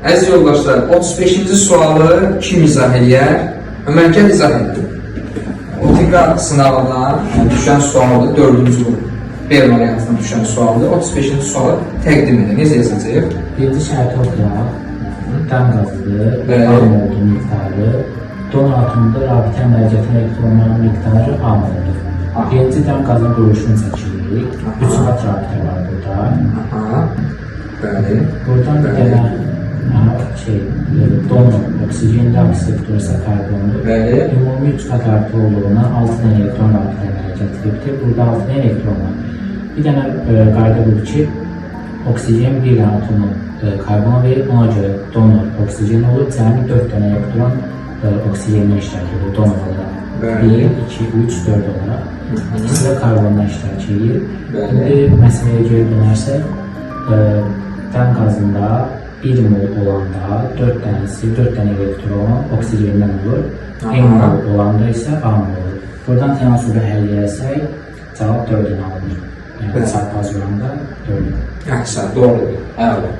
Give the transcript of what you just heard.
Əziz yoldaşlar, 35-ci sualı kim izah eləyər? Ömər, gəl izah et. OTK sınavından düşən sualdır, 4-cü qrup. B variantından düşən sualdır. 35-ci sualı təqdim edin. Necə yazacağıq? Birinci şərti oxuyaq. Dəm qazıdır, Bəli. A moldur miqdarı. Donor atomunda rabitə əmələ gətirən elektronların miqdarı A moldur. Aha. Birinci dəm qazının quruluşunu çəkirik. 3 qat rabitə var burada. Aha. Bəli. Buradan bir Bəli. dənə aha, şey, donor oksigenli akseptor isə karbondur. Bəli. Ümumi 3 qat rabitə olduğundan 6 dənə elektron rabitə əmələ gətiribdir. Burada 6 dənə elektron var. Bir dənə qayda budur ki, oksigen bir dənə atomu karbona verir, ona görə donor oksigen olur. Cəmi 4 dənə elektron oksigendən iştirak edir donor olaraq. Bəli. 1, 2, 3, 4 olaraq. İkisi də karbondan iştirak edir. Bəli. İndi məsələyə geri dönərsək, dəm qazında 1 mol olanda 4 dənəsi, 4 dənə elektron oksigendən olur. Aha. N mol olanda isə A mol olur. Buradan tənasübü həll eləsək, cavab 4-ün alınır. Yəni Bəli. çarpaz vuranda 4. Əhsən, doğrudur. Əla.